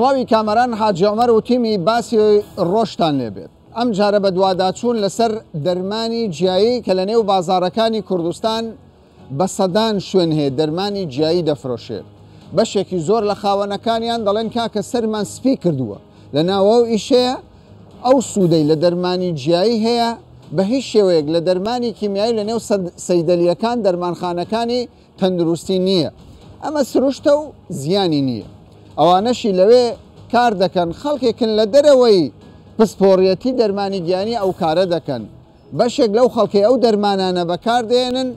سڵاوی کامەران حاجی عومەر و تیمی باسی ڕۆژتان لێبێت. ئەمجارە بەدواداچوون لەسەر دەرمانی جیایی کە لەنێو بازاڕەکانی کوردستان بە سەدان شوێن هەیە دەرمانی جیایی دەفرۆشێت. بەشێکی زۆر لە خاوەنەکانیان دەڵێن کاکە سەرمان سپی کردووە لەناو ئەو ئیشەیە ئەو سوودەی لە دەرمانی جیایی هەیە بە هیچ شێوەیەک لە دەرمانی کیمیایی لەنێو سەیدەلییەکان دەرمانخانەکانی تەندروستی نییە ئەمە سروشتە و زیانی نییە ئەوانەشی لەوێ کار دەکەن خەڵکێکن لە دەرەوەی پسپۆڕیەتی دەرمانی گیانی ئەو کارە دەکەن بەشێک لەو خەڵکەی ئەو دەرمانانە بەکاردێنن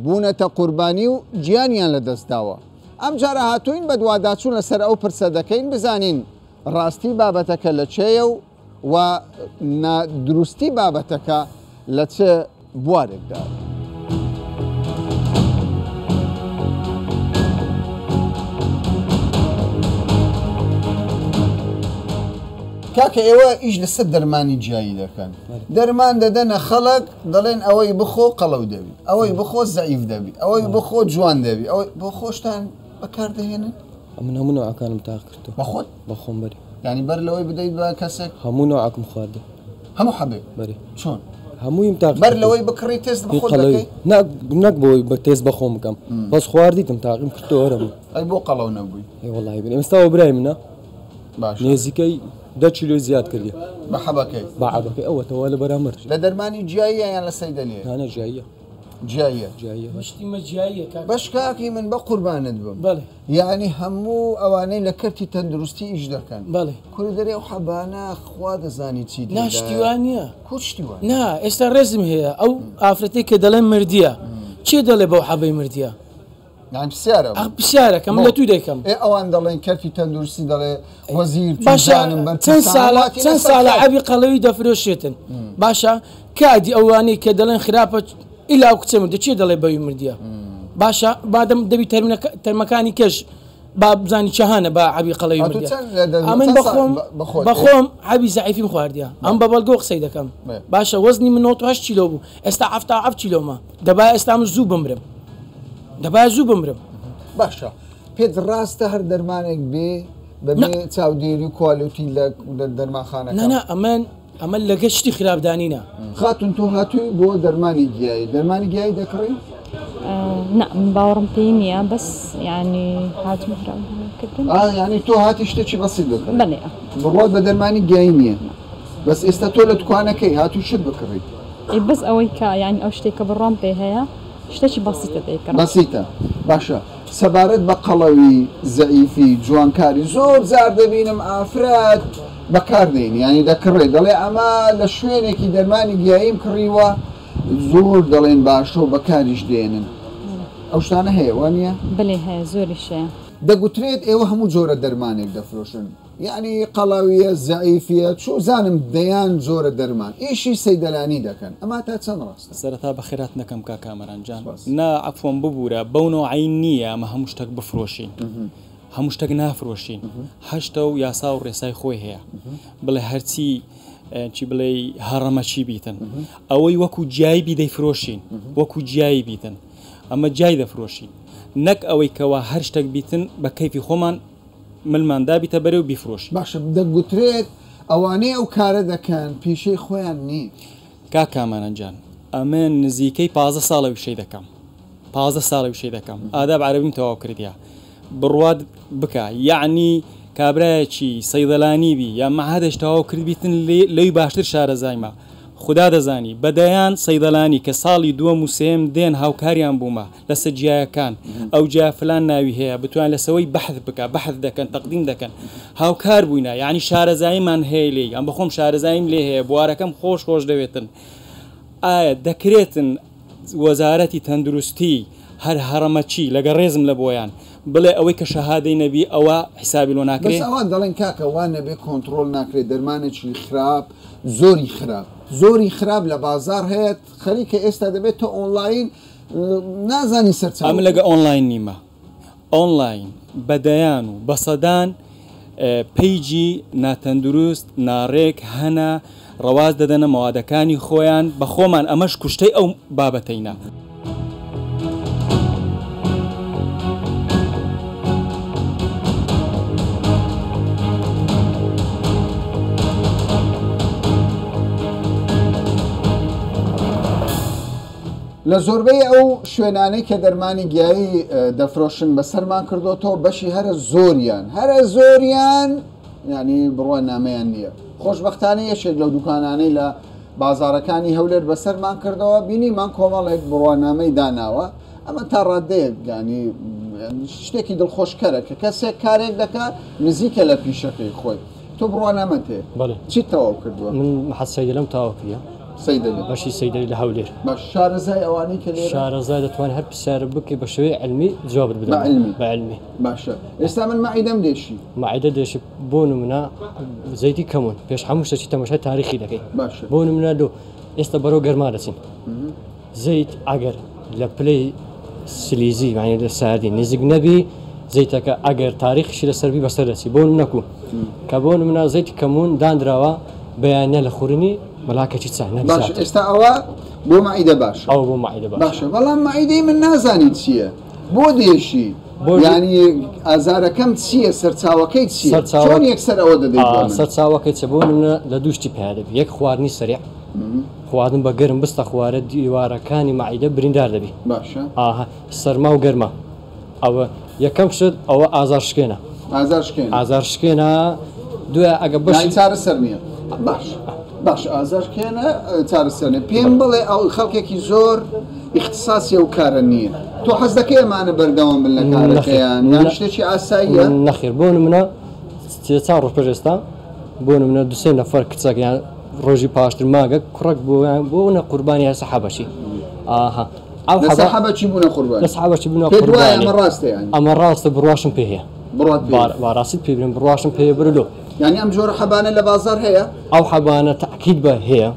بوونەتە قوربانی و گیانیان لەدەستداوە ئەمجارە هاتووین بەدواداچوون لەسەر ئەو پرسە دەکەین بزانین ڕاستی بابەتەکە لە چێیە و و نادروستی بابەتەکە لە چ بوارێکدایە. کاکە ئێوە ئیش لەسەر دەرمانی جیایی دەکەن دەرمان دەدەنە خەڵک دەڵێن ئەوەی بخۆ قەڵەو دەبی ئەوەی بخۆ زەعیف دەبی ئەوەی بخۆ جوان دەبی ئەوەی بۆ خۆشتان بەکاردەهێنن ئەمن هەموو نەوعەکانم تاق کردووە. بە خۆت؟ بە خۆم بەری. یانی بەر لەوەی بدەیت بە کەسێک؟ هەموو نەوعەکم خواردە. هەموو حەبێک؟ بەری. چۆن؟ هەموویم تاق بەر لەوەی بکڕی تێست بە خۆت دەکەی؟ نا نەک بۆی بە تێست بە خۆم بکەم بەس خواردیتم تاقیم کردەوە هەر هەموو. ئەی بۆ قەڵەو نەبووی؟ ئەی وەڵاهی بن ئێستا ئەوە برای منە. باشە. نێزیکەی دە کیلۆی زیاد کردیە. بە حەبەکەی؟ بە حەبەکەی ئەوەتەوە لە بەرامبەر. لە دەرمانی جیاییە یان لە سەیدەلیە؟ نا نا جیاییە. جیاییە؟ جیاییە. مشتی مە جیاییە کاک. بەش کاکی من بە قوربانت بم. بەڵێ. یەعنی هەموو ئەوانەی لە کەرتی تەندروستی ئیش دەکەن. بەڵێ. کورە دەرێ ئەو حەبانە خوا دەزانی چی نا شتی وا نییە. کو شتی وا نا ئێستا ڕێزم هەیە ئەو ئافرەتەی کە دەڵێ مردیە کێ دەڵێ بەو حەبەی مردیە؟ یانی پرسیارە. ئەخ پرسیارەکەم لە تو دەکەم. ئێ ئەوان دەڵێن کەرتی تەندروستی دەڵێ وەزیر باشە چوزانم بەرپرسان چەند ساڵە وڵاتی چەند لەسەر ساڵە خەڵک. عەبی قەڵەوی دەفرۆشێتن باشە کادی ئەوانەی کە دەڵێن خراپە ئیلا ئەو کچە مردە کێ دەڵێ بەوی مردیە باشە بادەم دەبی تەرمەکانی کەش با بزانی چهانە بە عەبی قەڵەوی ئەتوو مردیە چەند لە دە- ئەمن چەند ساڵ بەخۆم بە- بەخۆت ئێ؟ بەخۆم عەبی زەعیفیم خواردیە ئەم بە بەڵگەوە قسەی دەکەم بێ. باشە وەزنی من 98 کیلۆ بوو ئێستا 77 کیلۆمە دەبا ئێستا من زوو بمرم دەبا زوو بمرم. باشە پێت ڕاستە هەر دەرمانێک بێ بەبێ چاودێری و کوالێتی لە دەرمانخانەکە؟ نا نا ئەمن ئەمە لەگە شتی خراپ دانینە. خاتون تۆ هاتووی بۆ دەرمانی گیایی دەرمانی گیایی دەکڕی؟ نا من باوەڕم پێی نییە بەس یانی هاتم کردن. ئا یانی تۆ هاتی شتێکی بەسیت بکڕی؟ بەلێ. بڕوات بە دەرمانی گیایی نییە؟ بەس ئێستا تۆ لە دوکانەکەی هاتووی شت بکڕی؟ ئەی بەس ئەوەی کە یانی ئەو شتێک کە بڕوام پێ هەیە شتێکی بەسیتە دەیکڕم. بەسیتە باشە سەبارەت بە قەڵەوی زەعیفی جوانکاری زۆر جار دەبینم ئافرەت بەکار دێنی یانی دەکڕێ دەڵێ ئەمە لە شوێنێکی دەرمانی گیاییم کڕیوە زۆر دەڵێن باشە و بەکاریش دێنن ئەو شتانە هەیە وانە؟ بەلێ هەیە زۆریش هەیە. دەگوترێت ئێوە هەموو جۆرە دەرمانێک دەفرۆشن یەعنی قەڵەویە زەعیفیە چوزانم دەیان جۆرە دەرمان ئیشی سەیدەلانی دەکەن ئەما تا چەند ڕاستە؟ سەرەتا بەخێرهاتن دەکەم کاک کامەران جان. نا عەفوەن ببورە بەو نەوعەی نییە ئەمە هەموو شتەک بفرۆشین هەموو شتەک نافرۆشین هەشتە و یاسا و ڕێسای خۆی هەیە بڵێ هەرچی چی بڵێ هەڕەمەکی بیتن ئەوەی وەکو جیایی بی دەیفرۆشین وەکو جیایی بیتن ئەمە جیای دەفرۆشین نەک ئەوەی کەوا هەر شتەک بیتن بە کەیفی خۆمان ملمان دابیتە بەرێ و بیفرۆشین. باشە دەگوترێت ئەوانەی ئەو کارە دەکەن پیشەی خۆیان نین. کاک کامەران جان ئەمن نزیکەی 15 ساڵە ویشەی دەکەم 15 ساڵە ویشەی دەکەم ئاداب عەرەبیم تەواو کردیە بڕوات بکە یەعنی کابرایەکی سەیدەلانی بی یا مەعهەدەش تەواو کردبیتن لەوی باشتر شارەزایمە خودا دەزانی بە دەیان سەیدەلانی کە ساڵی دووەم و سێیەم دێن هاوکاریان بوومە لەسە جیایەکان ئەوجا فلان ناوی هەیە بتوان لەسەوەی بەحث بکە بەحث دەکەن تەقدیم دەکەن هاوکار بووینە یعنی شارەزاییمان هەیە لێی ئەم بەخۆم شارەزاییم لێ هەیە بوارەکەم خۆش خۆش دەوێتن ئایا دەکرێتن وەزارەتی تەندروستی هەر هەڕەمەکی لەگە ڕێزم لە بۆیان بڵێ ئەوەی کە شەهادەی نەبی ئەوە حیسابی لۆ ناکرێ؟ بەس ئەوان دەڵێن کاکە وا نەبێ کۆنتڕۆڵ ناکرێ دەرمانێکی خراپ زۆری خراپ زۆری خراپ لە بازاڕ هەیە خەریکە ئێستا دەبێتە ئۆنڵاین نازانی سەرچاوەکەی. ئەمن لەگە ئۆنڵاین نیمە ئۆنڵاین بە دەیان و بە سەدان پەیجی ناتەندروست ناڕێک هەنە ڕەواج دەدەنە مەوادەکانی خۆیان بە خۆمان ئەمەش کوشتەی ئەو بابەتەینە. لە زۆربەی ئەو شوێنانەی کە دەرمانی گیایی دەفرۆشن بەسەرمان کردۆتەوە بەشی هەرە زۆریان هەرە زۆریان یعنی بڕوانامەیان نییە. خۆشبەختانە یەکێک لەو دوکانانەی لە بازاڕەکانی هەولێر بەسەرمان کردەوە بینیمان کۆمەڵێک بڕوانامەی داناوە ئەمە تا ڕادەیەک یعنی شتێکی دڵخۆشکەرە کە کەسێک کارێک دەکات نزیکە لە پیشەکەی خۆی. تۆ بڕوانامەت هەیە؟ بەڵێ. چیت تەواو کردووە؟ من محەد سەیدەلم تەواو کردیە. سەیدەلی. بەشی سەیدەلی لە هەولێر. باش شارەزای ئەوانەی کە لێرە؟ شارەزای دەتوانێت هەر پرسیارە بکەی بە شێوەی عیلمی جوابت بدەمەوە. بە عیلمی. بە عیلمی. باشە ئێستا من مەعیدەم دێشی. مەعیدە دێشی بۆ نمونە زەیتی کەمون پێش هەموو شتێکی تەماشای تاریخی دەکەی. باشە. بۆ نمونە لۆ ئێستا بەرەو گەرما دەچین. زەیت ئەگەر لە پلەی سلیزی یانی لە ساردی نزیک نەبی زەیتەکە ئەگەر تاریخیشی لەسەر بی بەسەر دەچی بۆ نمونە کو کە بۆ نمونە زەیتی کەمون دانراوە بەیانە لە خورنی مەلاکەکی چا نەک باش زیاتر. ئێستا ئەوە بۆ مەعیدە باشە. ئەوە بۆ مەعیدە باشە. باشە بەڵام مەعیدەی من نازانی چییە بۆ دێشی بۆ یانی ئازارەکەم چییە سەرچاوەکەی چییە سەرچاوە چۆن یەکسەر ئەوە دەدەیت بۆ من؟ سەرچاوەکەی چیە بۆ نمونە لە دوو شتی پیا دەبی یەک خواردنی سەریع خواردن بە گەرم بستە خوارە دیوارەکانی مەعیدە بریندار دەبی. باشە. ئاها سەرما و گەرما ئەوە یەکەم شت ئەوە ئازار شکێنە. ئازار شکێنە. ئازار شکێنە دوای ئەگە بەش یانی چارەسەر نییە. باش باش ئازار شکێنە چارەسەر نییە. پێم بڵێ ئەو خەڵکێکی زۆر ئیختیساسی ئەو کارە نییە. تۆ حەز دەکەی ئەمانە بەردەوام بن لە کارەکەیان یان شتێکی ئاساییە؟ نەخێر بۆ نمونە چەند ڕۆژ پێش ئێستا بۆ نمونە دوسێ نەفەر کچەک یان ڕۆژی پاشتر ماگە کوڕک بۆیان بوونە قوربانی هەر سەحابەچی ئاها ئەو لە سەحابەچی بوونە قوربانی لە سەحابەچی بوونە پێت وایە ئەمە ڕاستە یانی ئەمە ڕاستە بڕواشم پێ هەیە بڕوات پێ با ڕاستیت پێ بڵێم بڕواشم پێ هەیە برلۆ یانی ئەم جۆرە حەبانە لە بازاڕ هەیە ئەو حەبانە تەئکید بە هەیە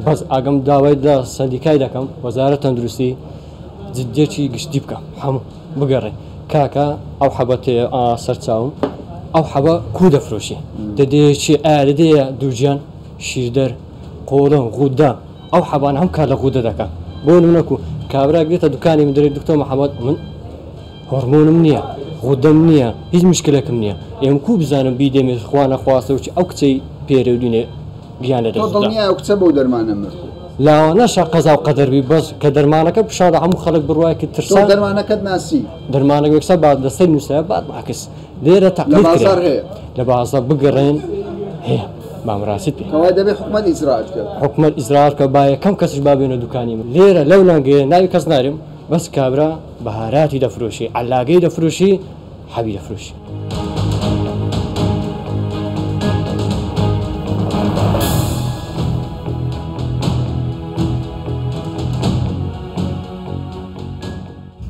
بەس ئاگەم داوای لە سەندیکای دەکەم وەزارەت تەندروستی جدیەکی گشتی بکە هەموو بگەڕێ کاکە ئەو حەبە تێ ئا سەرچاوم ئەو حەبە کوو دەفرۆشی دەدەیە چی ئایا دەدەیە دووگیان شیردەر قۆڵۆن غودە ئەو حەبانە هەم کار لە غودە دەکا بۆ نمونە کو کابرا دێتە دوکانی من دەرێ دکتۆر محەمەد من هۆرمۆنم نییە غودەم نییە هیچ مشکلێکم نییە ئێم کو بزانم بیدەمێ خوا نەخواستە و چی ئەو کچەی پێرێ و دوینێ گیان لە تۆ دەست دا. دڵنیای ئەو کچە بەو دەرمانە مرد؟ لاوانەشە قەزا و قەدەر بی بەس کە دەرمانەکە پیشاندا هەموو خەڵک بڕوای کرد تۆ ترسان. دەرمانەکەت ناسی؟ دەرمانەکە یەکسەر با لەسەر نووسرایە بات عکس لێرە لە تەقلید کرا. بازاڕ هەیە؟ لە بازاڕ بگەڕێن هەیە بام ڕاستیت پێ. کەوایە دەبێ حکومەت ئیجرائات کە. حکومەت ئیجرائات کە با یەکەم کەسیش با بێنە دوکانی من لێرە لەو لانگەیە ناوی کەس نارێم بەس کابرا بەهاراتی دەفرۆشی عەلاگەی دەفرۆشی حەبی دەفرۆشی.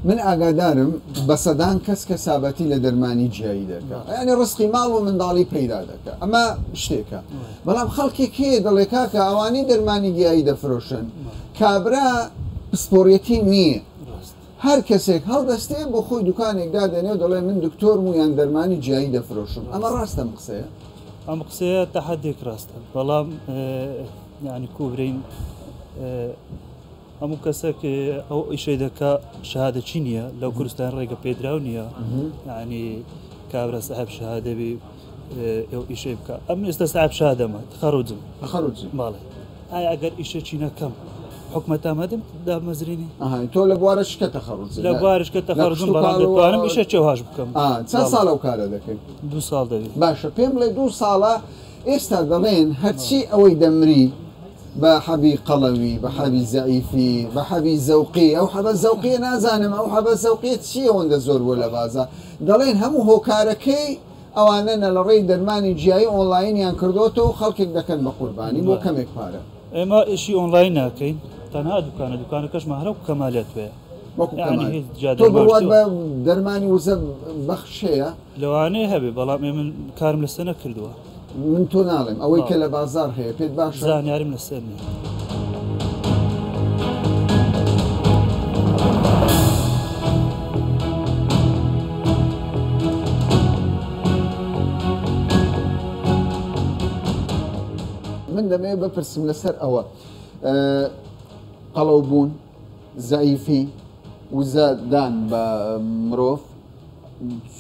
من ئاگادارم بە سەدان کەس کەسابەتی لە دەرمانی جیایی دەکا یانی ڕزقی ماڵ و منداڵی پەیدا دەکا ئەمە شتێکە بەڵام خەڵکێک هەیە دەڵێ کاکە ئەوانەی دەرمانی گیایی دەفرۆشن کابرا پسپۆڕیەتی نییە هەر کەسێک هەڵدەستێ بۆ خۆی دوکانێک دادەنێ و دەڵێ من دکتۆرم و یان دەرمانی جیایی دەفرۆشم ئەمە ڕاستە ئەم قسەیە؟ ئەم قسەیە تا حەدێک ڕاستە بەڵام یانی کوبرین هەموو کەسێک ئەو ئیشەی دەکا شەهادەچی نییە لەو کوردستان ڕێگە پێدراو نییە یعنی کابرا سەحب شەهادەبی ئەو ئیشەی بکە ئەم ئێستا سەحب شادەمە تخەڕوجم تخەڕوجی بەڵێ ئایا ئەگەر ئیشەکی نەکەم حکومەت ئامادەم دامەزرێنی تۆ لە بوارە شکە تەخەڕوجی لە بوارشکە تەخەڕوجم بەڵام دەتوانم ئیشە چێواش بکەم چەند ساڵە ئەو کارە دەکەی؟ دوو ساڵ دەبێت. باشە پێم بڵێ دوو ساڵە ئێستا دەڵێن هەرچی ئەوەی دەمری بە حەبی قەڵەوی بە حەبی زەعیفی بە حەبی زەوقی ئەو حەبە زەوقیە نازانم ئەو حەبە زەوقیە چیە ئەوەندە زۆر بووە لە بازاڕ دەڵێن هەموو هۆکارەکەی ئەوانەنە لە ڕێی دەرمانی جیایی ئۆنڵاینیان کردۆتەوە خەڵکێک دەکەن بە قوربانی بۆ کەمێک پارە. ئێمە ئیشی ئۆنڵاین ناکەین تەنها دوکانە دوکانەکەشمان هەر وەکو کەمالیات وایە وەکو یانی کەمال هیچ جیا تۆ بڕوات دەرمانشتوە بە دەرمانی وزە بەخش هەیە؟ لەوانەیە هەبێ بەڵام ئێ من کارم لەسەر نەکردووە. من تۆ ناڵێم ئەوەی کە لە بازاڕ هەیە پێت باشە؟ زانیاریم لەسەر نییە. من دەمەوێت بپرسم لەسەر ئەوە قەڵەوبوون، زەعیفی، وزە دان بە مرۆڤ،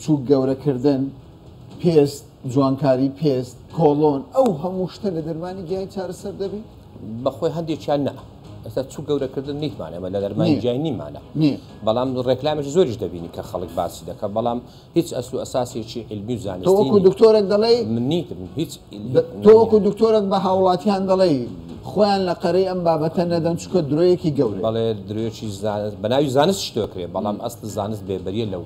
چووک گەورەکردن، پێست، جوانکاری پێست، کۆڵۆن، ئەو هەموو شتە لە دەرمانی گیای چارەسەر دەبی؟ بەخۆی هەندێکیان نا. ئێستا چوو گەورەکردن نیتمانە ئەمە لە دەرمانی نییە. جیای نیمانە نییە. بەڵام ڕێکلامێکی زۆریش دەبینی کە خەڵک باسی دەکە بەڵام هیچ ئەسل و ئەساسێکی عیلمی و تۆ زانستی وەکو نییە. دکتۆرێک دەڵێی من نیتم هیچ تۆ وەکو دکتۆرێک بە هاوڵاتیان دەڵێی خۆیان لە قەرەی ئەم بابەتە نەدەن چونکە درۆیەکی گەورەیە. بەڵێ درۆیەکی زانست بە ناوی زانست شتۆکرێ بەڵام ئەسل زانست بێبەریە لەو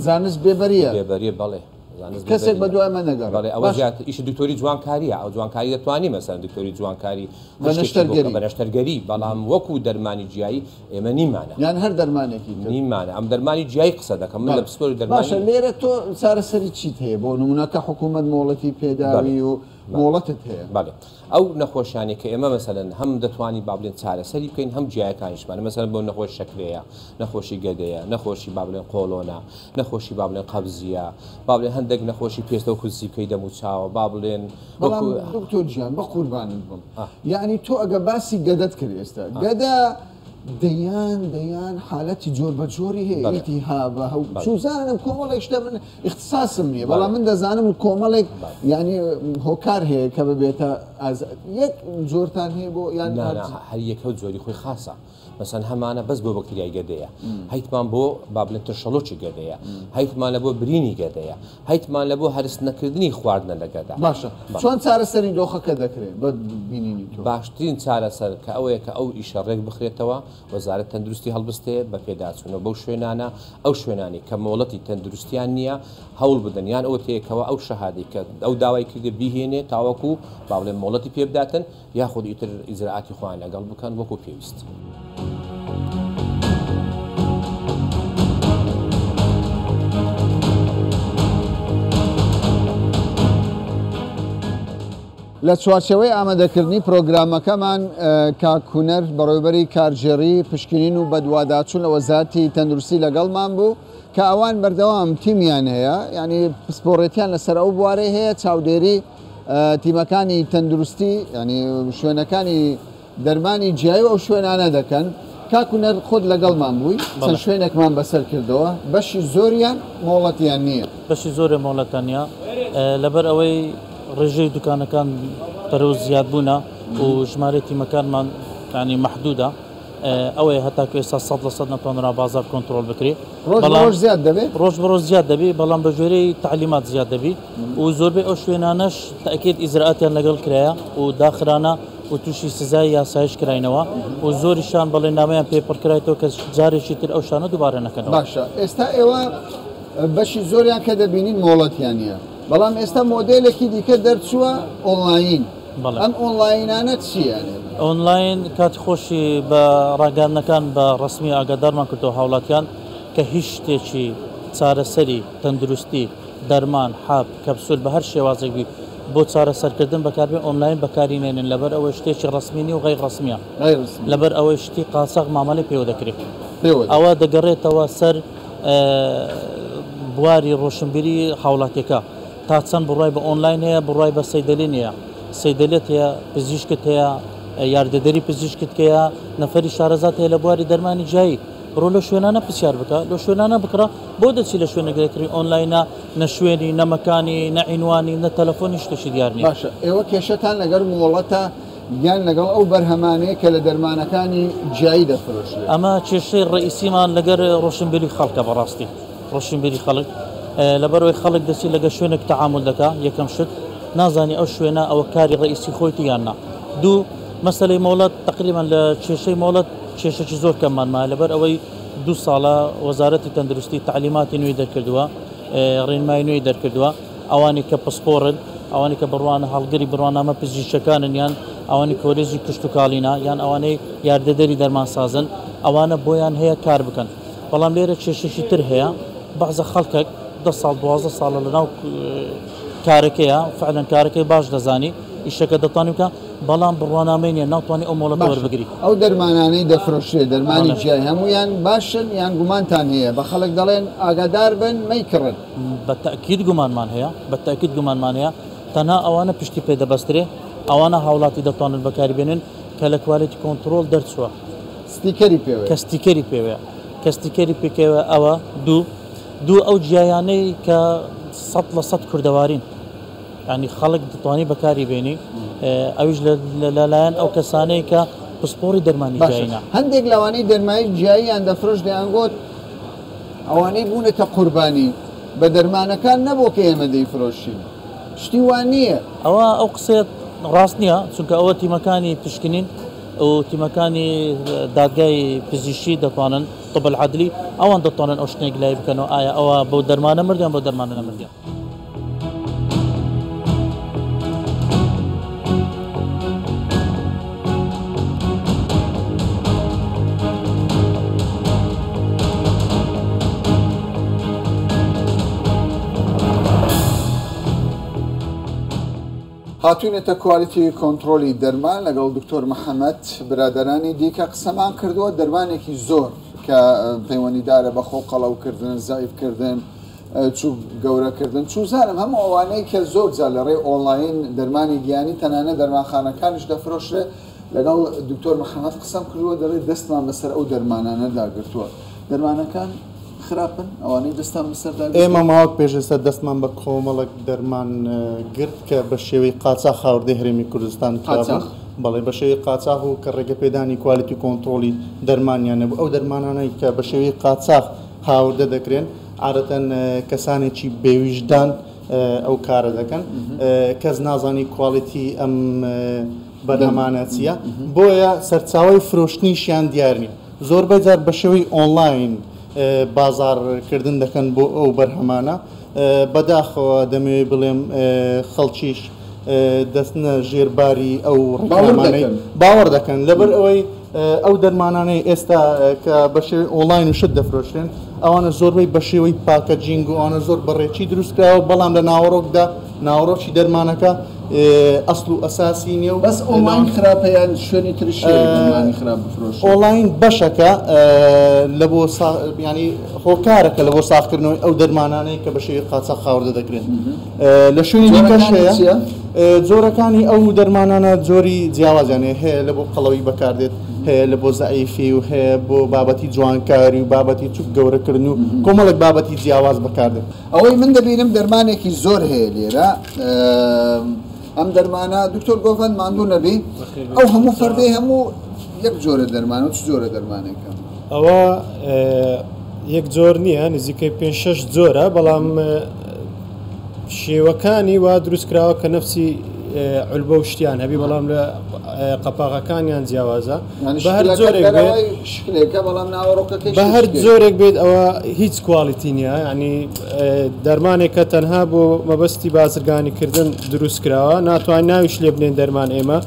زانست بێبەریە بێبەریە بەڵێ زانست کەسێک بێبەریە. بە دوای ئەمە نەگەڕێ. بەڵێ ئەوە باش. زیاتر ئیشی دکتۆری جوانکاریە ئەو جوانکاری دەتوانی مەسەلەن دکتۆری جوانکاری بە هەر شتێکی بۆ نەشتەرگەری. بە نەشتەرگەری بەڵام وەکو دەرمانی جیایی ئێمە نیمانە یان هەر دەرمانێکی تر نیمانە ئەم دەرمانی جیایی قسە دەکەم من لە پسپۆری دەرمانی باشە لێرە تۆ چارەسەری چیت هەیە بۆ نمونە کە حکوومەت مۆڵەتی پێداوی و مۆڵەتت هەیە؟ بەڵێ ئەو نەخۆشیانەی کە ئێمە مەسەلەن هەم دەتوانین با بڵێن چارەسەری بکەین هەم جیایەکانیشمان مەسەلەن بۆ نەخۆش شەکرەیە نەخۆشی گەدەیە نەخۆشی با بڵێن قۆڵۆنە نەخۆشی با بڵێن قەبزیە با بڵێن هەندێک نەخۆشی پێستە وەکو زیپکەی دەم و چاوە با بڵێن بەڵام وەکو دکتۆر گیان بە قوربانت بم یعنی تۆ ئەگە باسی گەدەت کرد ئێستا گەدە دەیان دەیان حالەتی جۆر بە جۆری هەیە ئیلتیهابە هەو چوزانم کۆمەڵێک شتە من اختصاصم نییە بەڵام من دەزانم کۆمەڵێک یعنی هۆکار هەیە کە ببێتە یەک جۆرتان هەیە بۆ یان هەر یەکە و جۆری خۆی خاصە مەسەن هەمانە بەس بۆ بەکتریای گەدەیە هەیتمان بۆ با بڵێن ترشەڵۆکی گەدەیە هەیتمان لە بۆ برینی گەدەیە هەیتمان لە بۆ هەرس نەکردنی خواردنە لە گەدە. باشە چۆن چارەسەری دۆخەکە دەکرێت بە بینینی تۆ؟ باشترین چارەسەر کە ئەوەیە کە ئەو ئیشە ڕێک بخرێتەوە، وەزارەت تەندروستی هەڵبستێ بە پێداچوونەوە بەو شوێنانە، ئەو شوێنانەی کە مۆڵەتی تەندروستیان نییە هەوڵ بدەن یان ئەوە تێکەوە ئەو شەهادەی کە ئەو داوای کردیە بیهێنێ تاوەکو با بڵێن مۆڵەتی پێ بداتن یاخود ئیتر ئیجرائاتی خۆیان لەگەڵ بکەن وەکو پێویست. لە چوارچێوەی ئامادەکردنی پرۆگرامەکەمان کاک هونەر بەڕێوەبەری کارگێڕی پشکنین و بەدواداچوون لە وەزارەتی تەندروستی لەگەڵمان بوو کە ئەوان بەردەوام تیمیان هەیە یعنی پسپۆڕێتیان لەسەر ئەو بوارەی هەیە چاودێری تیمەکانی تەندروستی ینی شوێنەکانی دەرمانی جیای و ئەو شوێنانە دەکەن. کاک هونەر خۆت لەگەڵمان بووی چەند شوێنێکمان بەسەر کردەوە بەشی زۆریان مۆڵەتیان نییە. بەشی زۆرێ مۆڵەتیان نییە لەبەر ئەوەی ڕێژەی دوکانەکان بەرەو زیادبوونە و ژمارەی تیمەکانمان ینی مەحدودە ئەوەیە هەتاکو ئێستا 100% نەتوانرا بازار کۆنترۆڵ بکرێ. ڕۆژ بە ڕۆژ زیاد دەبێت؟ ڕۆژ بە ڕۆژ زیاد دەبێ بەڵام بە گوێرەی تەعلیمات زیاد دەبی و زۆربەی ئەو شوێنانەش تەئکید ئیجرائاتیان لەگەڵ کرایە و داخرانە و تووشی سزای یاسایش کراینەوە و زۆریشان بەڵێننامەیان پێ پڕکرایتەوە کە جارێکی تر ئەو شتانە دووبارە نەکەنەوە. باشە ئێستا ئێوە بەشی زۆریان کە دەبینین مۆڵەتیان نییە بەڵام ئێستا مۆدێلێکی دیکە دەرچووە ئۆنلاین ئەم ئۆنلاینانە چییە؟ ئۆنلاین کاتی خۆشی بە ڕاگەیاندنەکان بە ڕەسمی ئاگادارمان کردەوە هاوڵاتیان کە هیچ شتێکی چارەسەری تەندروستی دەرمان، حەب، کەپسول بە هەر شێوازێک بی بۆ چارەسەرکردن بەکاربێن ئۆنلاین بەکاری نێنن لەبەر ئەوەی شتێکی ڕەسمی نیە و غەیر ڕەسمیە لەبەر ئەوەی شتی قاچاغ مامەلەی پێوە دەکرێ ئەوە دەگەڕێتەوە سەر بواری ڕۆشنبیری هاوڵاتیەکە تا چەند بڕوای بە ئۆنلاین هەیە بڕوای بە سەیدەلی نیە سەیدەلێت هەیە پزیشکت هەیە یاریدەدەری پزیشکت هەیە نەفەری شارەزات هەیە لە بواری دەرمانی جیایی بڕۆ لەو شوێنانە پرسیار بکە لەو شوێنانە بکڕە بۆ دەچی لە شوێنێک دەکڕی ئۆنلاینە نە شوێنی نە مەکانی نە عینوانی نە تەلەفۆنی شتێکی دیار نییە. باشە ئێوە کێشەتان لەگەڵ مۆڵەتە یان لەگەڵ ئەو بەرهەمانەیە کە لە دەرمانەکانی جیایی دەفرۆشرێت؟ ئەمە کێشەی ڕەئیسیمان لەگەر ڕۆشنبیری خەڵکە بەڕاستی ڕۆشنبیری خەڵک لەبەرئەوەی خەڵک دەچی لەگەر شوێنێک تەعامول دەکا یەکەم شت نازانی ئەو شوێنە ئەوە کاری ڕەئیسی خۆیتی یان نا دوو مەسەلەی مۆڵەت تەقریبەن لە کێشەی مۆڵەت کێشەکی زۆر کەممان مایە لەبەر ئەوەی دوو ساڵە وەزارەتی تەندروستی تەعلیماتی نوێی دەرکردووە ڕێنمای نوێی دەرکردووە ئەوانی کە پسپۆڕن ئەوانی کە بڕوانە هەڵگری بڕوانامە پزیشکەکانن یان ئەوانی کۆلێژی کشتوکاڵینە یان ئەوانەی یاردەدەری دەرمانسازن ئەوانە بۆیان هەیە کار بکەن بەڵام لێرە کێشەکی تر هەیە بەعزە خەڵکەک دە ساڵ 12 ساڵە لەناو کارەکەیە فعلەن کارەکەی باش دەزانی ئیشەکە دەتوانی بکە بەڵام بڕوانامەی نیە ناتوانی ئەو مۆڵەتە باشە وەربگری. ئەو دەرمانانەی دەفرۆشرێ دەرمانی بەڵێ. جیای هەموویان باشن یان گومانتان هەیە بە خەڵک دەڵێن ئاگادار بن مەیکڕن؟ بە تەئکید گومانمان هەیە بە تەئکید گومانمان هەیە تەنها ئەوانە پشتی پێ دەبەسترێ ئەوانە هاوڵاتی دەتوانن بەکاری بێنن کە لە quality control دەرچووە ستیکەری پێوەیە. کە ستیکەری پێوەیە کە ستیکەری پێکەوە ئەوە دوو دوو ئەو جیایانەی کە 100% کوردەوارین یانی خەڵک دەتوانی بەکاری بێنی ئەویش لەلایەن ئەو کەسانەی کە پسپۆڕی دەرمانی باشە جیایینە. هەندێک لەوانەی دەرمانی جیاییان دەفرۆشت دەیانگۆت ئەوانەی بوونەتە قوربانی بە دەرمانەکان نەبووە کە ئێمە دەیفرۆشین شتی وا نییە. ئەوە ئەو قسەیە ڕاست نییە چونکە ئەوە تیمەکانی پشکنین و تیمەکانی دادگای پزیشکی دەتوانن طب العدلی ئەوان دەتوانن ئەو شتێک لای بکەنەوە ئایا ئەوە بەو دەرمانە مرد یان بەو دەرمانە نەمردیە. هاتوینەتە quality control ی دەرمان لەگەڵ دکتۆر محەمەد برادەرانی دیکە قسەمان کردووە دەرمانێکی زۆر کە پەیوەندیدارە بە خۆ قەڵەوکردن زەعیفکردن چوو گەورەکردن چوزانم هەموو ئەوانەی کە زۆر جار لە ڕێی ئۆنڵاین دەرمانی گیانی تەنانەت دەرمانخانەکانیش دەفرۆشرێ لەگەڵ دکتۆر محەمەد قسەم کردووە دەڵێ دەستمان بەسەر ئەو دەرمانانەدا گرتووە دەرمانەکان خراپن ئەوانەی دەستان بەسەردا گرتووە؟ ئێمە ماوەک پێش ئێستا دەستمان بە کۆمەڵێک دەرمان گرت کە بە شێوەی قاچاخ هاوردەی هەرێمی کوردستان کرابوون. قاچاخ؟ بەڵێ بە شێوەی قاچاخ و کە ڕێگەپێدانی quality control ی دەرمانیان نەبوو. ئەو دەرمانانەی کە بە شێوەی قاچاخ هاوردە دەکرێن عادەتەن کەسانێکی بێویژدان ئەو کارە دەکەن. کەس نازانی quality ئەم بەرهەمانە چییە، بۆیە سەرچاوەی فرۆشتنیشیان دیار نییە. زۆربەی جار بە شێوەی ئۆنلاین بازاڕکردن دەکەن بۆ ئەو بەرهەمانە. بەداخەوە دەمەوێت بڵێم خەڵکیش دەچنە ژێر باری ئەو ڕیکلامانەی باوەڕ دەکەن، لەبەر ئەوەی ئەو دەرمانانەی ئێستا کە بە شێوەی ئۆنلاین و شت دەفرۆشرێن ئەوانە زۆربەی بە شێوەی packaging و ئەوانە زۆر بەڕێکی دروست کراوە، بەڵام لە ناوەڕۆکدا ناوەڕۆکی دەرمانەکە ئەسڵ و ئەساسی نییە و بەس ئۆنلاین خراپە یان شوێنی ترش هەیە دەرمانی خراپ بفرۆشن؟ ئۆنلاین بەشەکە لە بۆ یانی هۆکارەکە لە بۆ ساغکردنەوەی ئەو دەرمانانەی کە بە شێوەی قاچاخ هاوردە دەکرێن لە شوێنی دیکەش هەیە. جۆرەکانی ئەو دەرمانانە جۆری جیاوازیان هەیە، هەیە لە بۆ قەڵەوی بەکاردێت، هەیە لە بۆ زەعیفی و هەیە بۆ بابەتی جوانکاری و بابەتی چوک گەورەکردن و کۆمەڵێک بابەتی جیاواز بەکاردێت. ئەوەی من دەبینم دەرمانێکی زۆر هەیە لێرە ئەم دەرمانە دکتۆر گۆڤەند ماندوو نەبی ئەو هەموو فەردەی هەموو یەک جۆرە دەرمانە و چ جۆرە دەرمانێکە؟ ئەوە یەک جۆر نییە نزیکەی پێ شەش جۆرە بەڵام شێوەکانی وا دروست کراوە کە نەفسی عولبە و شتیان هەبی بەڵام لە قەپاغەکانیان جیاوازە بە هەر جۆرێک بێت شکلێکە بەڵام ناوەڕۆکەکەی بە هەر جۆرێک بێت ئەوە هیچ quality نییە ینی دەرمانێکە تەنها بۆ مەبەستی بازرگانیکردن دروست کراوە ناتوان ناویش لێ بنێن دەرمان ئێمە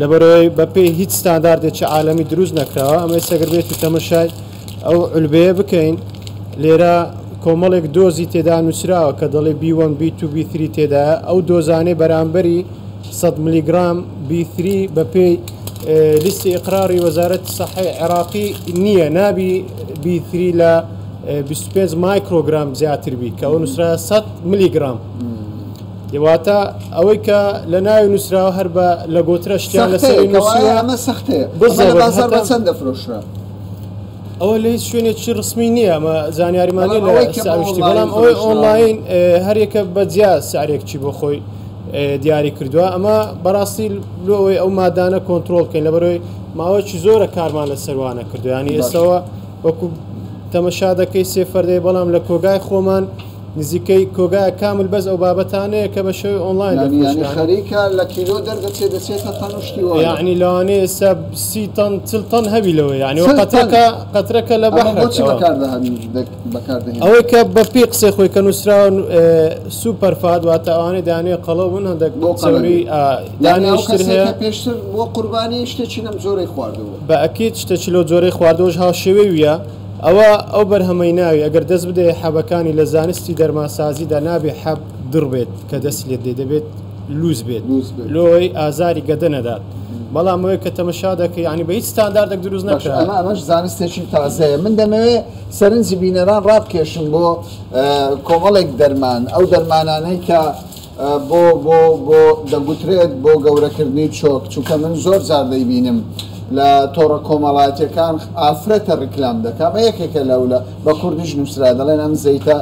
لەبەرەوەی بەپێی هیچ ستانداردێکی عالەمی دروست نەکراوە ئەمە ئێستا گەر بێت و تەمەشای ئەو عولبەیە بکەین لێرە کۆمەڵێک dose ی تێدا نووسراوە کە دەڵێ B one B two B three تێدایە ئەو dose انەی بەرامبەری 100 ملیگرام B three بەپێی لیستی ئیقراری وەزارەتی سەحەی عێراقی نییە نابی B three لە 25 مایکرۆگرام زیاتر بی کە ئەو نووسرا 100 ملیگرام واتە ئەوەی کە لە ناوی نووسراوە هەر بە لە گۆترە شتیان لەسەری نووسیوە ئەمە سەختەیە بزە بازار بە چەند دەفرۆشرا؟ ئەوە لە هیچ شوێنێکی ڕسمی نییە ئەمە زانیاریمان نییە لە سعرشتی بەڵام ئەوەی ئۆنلاین هەریەکە بە جیا سعرێکچی بۆ خۆی دیاری کردووە ئەمە بەڕاستی لۆ ئەوەی ئەو مادانە کۆنتترۆل بکەین لەبەرەوەی ماوەیەکی زۆرە کارمان لە سەروانە کردو ینی ئێستەوە وەکو تەمەشا دەکەی سێ فەردەی بەڵام لە کۆگای خۆمان نزیکەی کۆگایە کامل بەس ئەو بابەتانەیە کە بە شێوەی ئۆنلاین یانی خەریکە لە کیلۆ دەردەچێت دەچێتە تەن و شتی وایە. یعنی لەوانەیە ئێستا 30 تەن 40 تەن هەبی لەوە یعنی چل تەن؟ قەترەکە قەترەکە لە ئەمە بەحرە بۆچی بەکاردەهێنی؟ ئەوەی کە بە پێی قسەی خۆی کە نووسراوە super fat واتە ئەوانەی دانەیە قەڵەو بوون هەندێک بۆ چەوری قەڵەوی یعنی ئەو دانەیشتر کەسێک هەیە کە پێشتر بۆ قوربانی شتێکی لەم جۆرەی خواردبوو. بە ئەکید شتێکی لەو جۆرەی خواردەوەش هاوشێوەی ویە ئەوە ئەو بەرهەمەی ناوی ئەگەر دەست بدەیە حەبەکانی لە زانستی دەرمانسازیدا نابێ حەب دڕ بێت کە دەست لێت دێ دەبێت لوس بێت لۆی ئازاری گەدە نەدات بەڵام ئەوەی کە تەمەشا دەکەی یعنی بە هیچ ستانداردێک دروست نەکرا. ئەمە ئەمەش زانستێکی تازەیە من دەمەوێت سەرنجی بینەران ڕابکێشم بۆ کۆمەڵێک دەرمان ئەو دەرمانانەی کە بۆ بۆ بۆ دەگوترێت بۆ گەورەکردنی چۆک چونکە من زۆر جار دەیبینم لە تۆڕە کۆمەڵایەتیەکان ئافرەتە ڕیکلام دەکا بە یەکێکە لەو لە بە کوردیش نووسرا دەڵێن ئەم زەیتە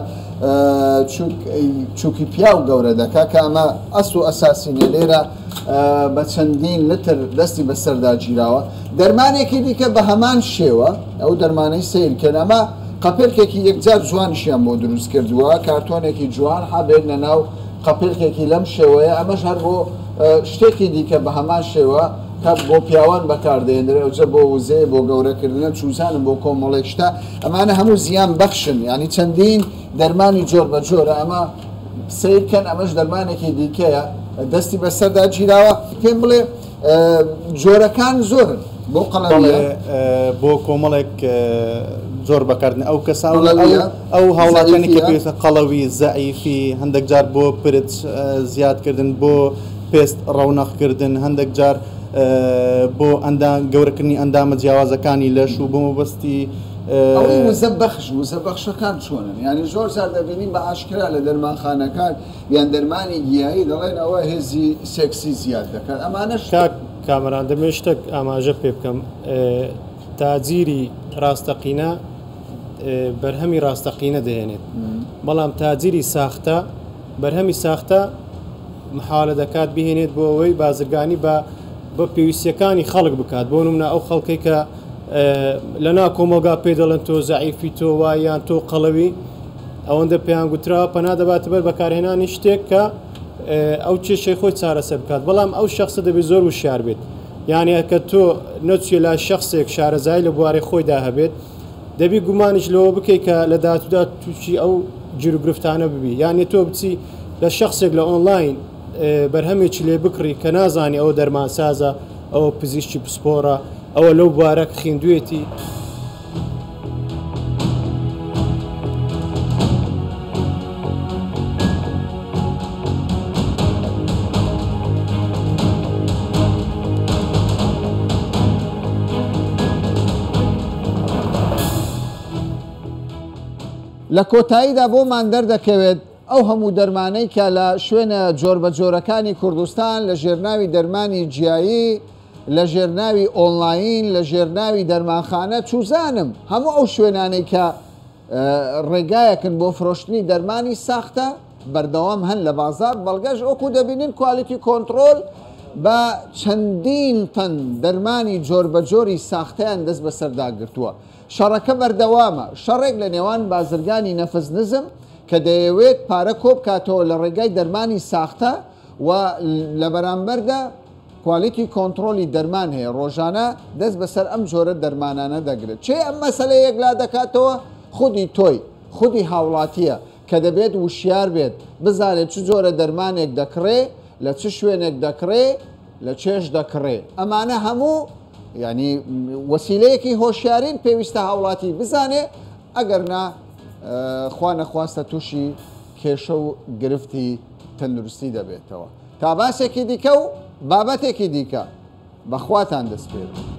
چووکی پیاو گەورە دەکا کە ئەمە ئەسڵ و ئەساسی نیە لێرە بە چەندین لتر دەستی بەسەردا گیراوە دەرمانێکی دیکە بە هەمان شێوە ئەو دەرمانەی سەیر کەن ئەمە قەپێلکێکی یەکجار جوانیشیان بۆ دروست کردووە کارتۆنێکی جوان حەبێک لە ناو قەپێلکێکی لەم شێوەیە ئەمەش هەر بۆ شتێکی دیکە بە هەمان شێوە کە بۆ پیاوان بەکاردێنرێ ئەوجە بۆ وزەیە بۆ گەورەکردنە چوزانم بۆ کۆمەڵێک شتە ئەمانە هەموو زیان بەخشن یانی چەندین دەرمانی جۆر بە جۆرە ئەمە سەیر کەن ئەمەش دەرمانێکی دیکەیە دەستی بەسەردا گیراوە پێم بڵێ جۆرەکان زۆرن بۆ قەڵەویە بۆ کۆمەڵێک زۆر بەکاردن ئەو کەسا ئەو هاوڵاتیانی کە پێویستە قەڵەوی زەعیفی هەندێک جار بۆ پرچ زیادکردن بۆ پێست ڕەونەقکردن هەندێک جار بۆ ئەندام گەورەکردنی ئەندامە جیاوازەکانی لەش و بۆ مەبەستی ئەوەی وزە بەخش وزە بەخشەکان چۆنن یانی زۆر جار دەبینین بە ئاشکرا لە دەرمانخانەکان یان دەرمانی گیایی دەڵێن ئەوە هێزی سێکسی زیاد دەکات ئەمانەش کاک کامەران دەمەوێت شتێک ئاماژە پێ بکەم تاجیری ڕاستەقینە بەرهەمی ڕاستەقینە دەهێنێت بەڵام تاجیری ساختە بەرهەمی ساختە محاولە دەکات بهێنێت بۆ ئەوەی بازرگانی بە بە پێویستیەکانی خەڵک بکات بۆ نمونە ئەو خەڵکەی کە لە نا کۆمەڵگا پێی دەڵێن تۆ زەعیفی تۆ وای یان تۆ قەڵەوی ئەوەندە پێیان گوتراوە پەنا دەباتە بەر بەکارهێنانی شتێک کە ئەو کێشەی خۆی چارەسەر بکات بەڵام ئەو شخصە دەبێت زۆر وشیار بێت یعنی کە تۆ نەچیە لای شخصێک شارەزایی لە بوارەی خۆیدا هەبێت دەبی گومانیش لەوە بکەی کە لە داهاتوودا تووشی ئەو گیروگرفتانە ببی یانی تۆ بچی لە شخصێک لە ئۆنلاین بەرهەمێکی لێ بکڕی کە نازانی ئەوە دەرمانسازە ئەوە پزیشکی پسپۆڕە ئەوە لەو بوارە خیندوێتی. لە کۆتاییدا بۆمان دەردەکەوێت ئەو هەموو دەرمانەی کە لە شوێنە جۆربەجۆرەکانی کوردستان لە ژێرناوی دەرمانی جیایی، لە ژێرناوی ئۆنڵاین، لە ژێرناوی دەرمانخانە، چوزانم هەموو ئەو شوێنانەی کە ڕێگایەکن بۆ فرۆشتنی دەرمانی ساختە بەردەوام هەن لە بازاڕ، بەڵگەش وەکو دەبینن quality control بە چەندین تەن دەرمانی جۆربەجۆری ساختەیان دەست بەسەردا گرتووە. شەڕەکە بەردەوامە، شەڕێک لە نێوان بازرگانی نەفس نزم کە دەیەوێت پارە کۆبکاتەوە لە ڕێگای دەرمانی ساختە و لە بەرامبەردا quality control ی دەرمان هەیە ڕۆژانە دەست بەسەر ئەم جۆرە دەرمانانە دەگرێت. کێ ئەم مەسەلەیە یەکلا دەکاتەوە؟ خودی تۆی، خودی هاوڵاتییە کە دەبێت وشیار بێت، بزانێت چ جۆرە دەرمانێک دەکڕێ، لە چ شوێنێک دەکڕێ، لە کێش دەکڕێ. ئەمانە هەموو یانی وەسیلەیەکی هۆشیارین پێویستە هاوڵاتی بزانێ، ئەگەر نا خوا نەخواستە تووشی کێشە و گرفتی تەندروستی دەبێتەوە. تا باسێکی دیکە و بابەتێکی دیکە بە خواتان دەسپێرم.